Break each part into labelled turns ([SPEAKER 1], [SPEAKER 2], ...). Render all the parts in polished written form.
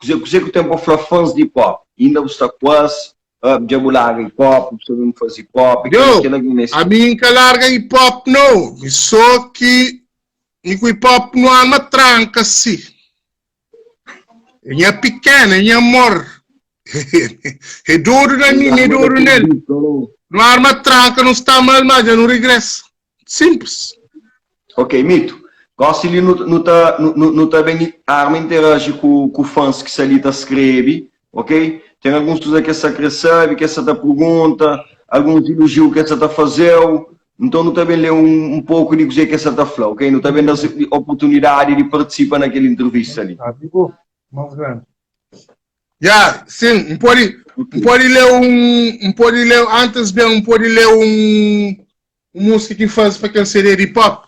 [SPEAKER 1] Kuze kuze ku ten pa fla fãs di hip hop? Inda bu sta kuas? Dja bu larga hip hop? Bu sta ben faze hip hop?
[SPEAKER 2] Yo,
[SPEAKER 1] Kel algen meste.
[SPEAKER 2] ami N ka larga hip hop no, mi so ki mi ku hip hop nu alma tranka si. É nha pikena, é nha amor. É dodu na mi, mi é dodu nel. Nu arma tranka, nu sta mal, ma dja nu regresa. Simples.
[SPEAKER 1] Ok, Mito. Gosi li nu, nu ta, nu, nu ta ben arma interaji ku, ku fãs ki sta li ta skrebe, ok? Ten alguns kuza ki es sa kre sabe, ki es sa ta pergunta, alguns ilujiu ki es sa ta faze-u. Nton nu ta ben lé un, un poku di kuzê ki es sa ta fla, ok? Nu ta ben da-s oportunidadi di partisipa na kel intrivista li.
[SPEAKER 2] Ya, sin, N pode, N pode lé un, N pode lé, antis ben, N pode lé un, un músika ki N faze pa kel CD di hip hop.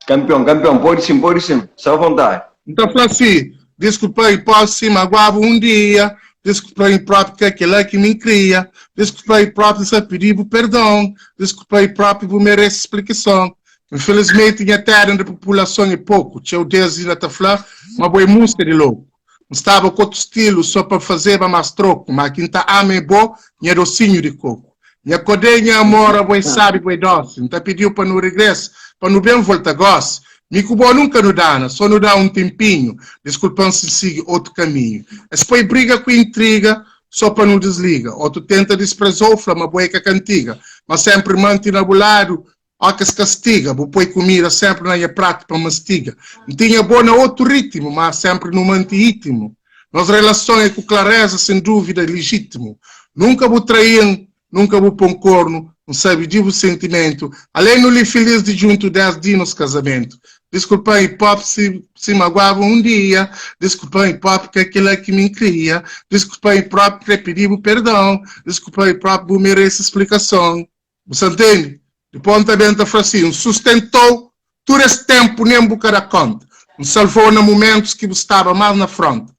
[SPEAKER 1] Kanpion, kanpion, pode sin, pode sin, sta avontadi.
[SPEAKER 2] N ta fla si, Diskulpa i pode si maguaba un dia, Diskulpa i propi ka kela ki mi N kria, Diskulpa i propi N sa pidi-bu perdon, Diskulpa i propi bu merese splikason. Infelismenti nha tera di populason é poku, Txeu des inda ta fla ma bo é músika di loku. N staba ku otu stilu so pa N fazeba más troku, Ma ki N ta ama é bo, nha dosinhu di koku. Nha kodé, nha amor, abo é sábi, bo é dósi N ta pidi-u pa nu regresa, pa nu ben volta gósi Mi ku bo nunka nu dana, so nu da un tenpinhu Diskulpa-m si N sigi otu kaminhu Es poi briga ku intriga, so pa nu disliga Otu tenta dispreza-u, fla ma bo é ka kantiga Ma sénpri manti na bu ladu, Óki es kastiga, bu poi kumida sénpri na nha pratu pa N mastiga. N tinha bo na otu rítimu, má sénpri nu mante ítimu. Nos relason é ku klaréza, sen dúvida, lijítimu. Nunka bu trai-m, nunka bu pô-m kornu, N sabe di bu sentimentu. Ale nu li filís di djuntu désdi nos kazamentu. Diskulpa-m hip hop si si maguaba un dia Diskulpa-m hip hop ka kila ki mi N kria Diskulpa-m hip hop kre pidi-bu perdon Diskulpa-m hip hop bu merese splikason Bu sa ntende? Dipôs N ta ben ta fla si, N sustenta-u tudu es ténpu nen bu ka da kónta. N salva-u na mumentus ki bu staba más na frónta.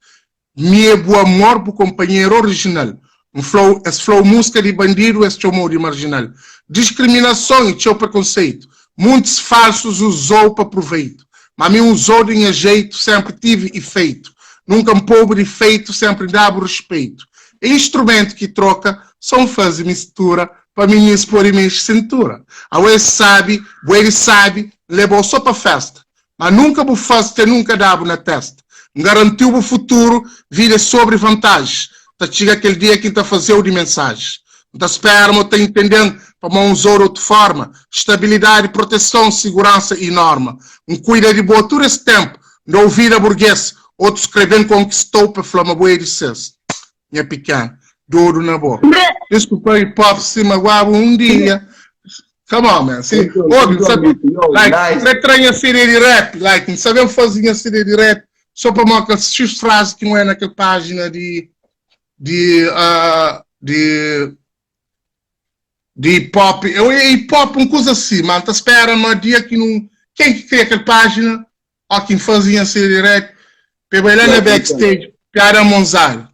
[SPEAKER 2] Mi é bu amor, bu konpanheru orijinal. N fla-u, es fla-u múzika di bandidu, es txoma-u di marjinal. Diskriminason i txeu prekonseitu, muntis falsus uza-u pa pruveitu. Ma mi N uza-u di nha jeitu, sénpri tivi ifeitu. Nunka N pô-bu difeitu, sénpri N da-bu rispeitu. É instrumentu ki troka, sô N faze mistura Pa minis pode mexe cintura. Awe é sabi, bu é di sabi, N lebau so pa festa. Ma nunka bu faz te nunka dabu na testa. N garantiu bu futuru, vida é sobri vantajis. Ta txiga kel dia ki N ta fazeu di mensajis. N ta spera ma u ta intenden pamo N uzou di otu forma. Stabilidadi, proteson, siguransa i norma. N kuida di bo tudu es tempu, N dau vida burguês. Otus kre ben konkistou pa fla ma bu é di ses. Nha pikena, dodu na bo. Desculpa hip hop si maguaba um dia. Come on, man. Si, obi, N sabe, like, N kre tra nha CD di rap, like, N sabe N faze nha CD di rap só pamodi kel X frazi ki N oia na kel página di, di, uh, di, di hip hop. Eu é hip hop un kuza si, ma N ta spera ma dia ki nu, ken ki kria kel página, ó ki N faze nha CD di rap, pa e bai la na backstage, piada monzada.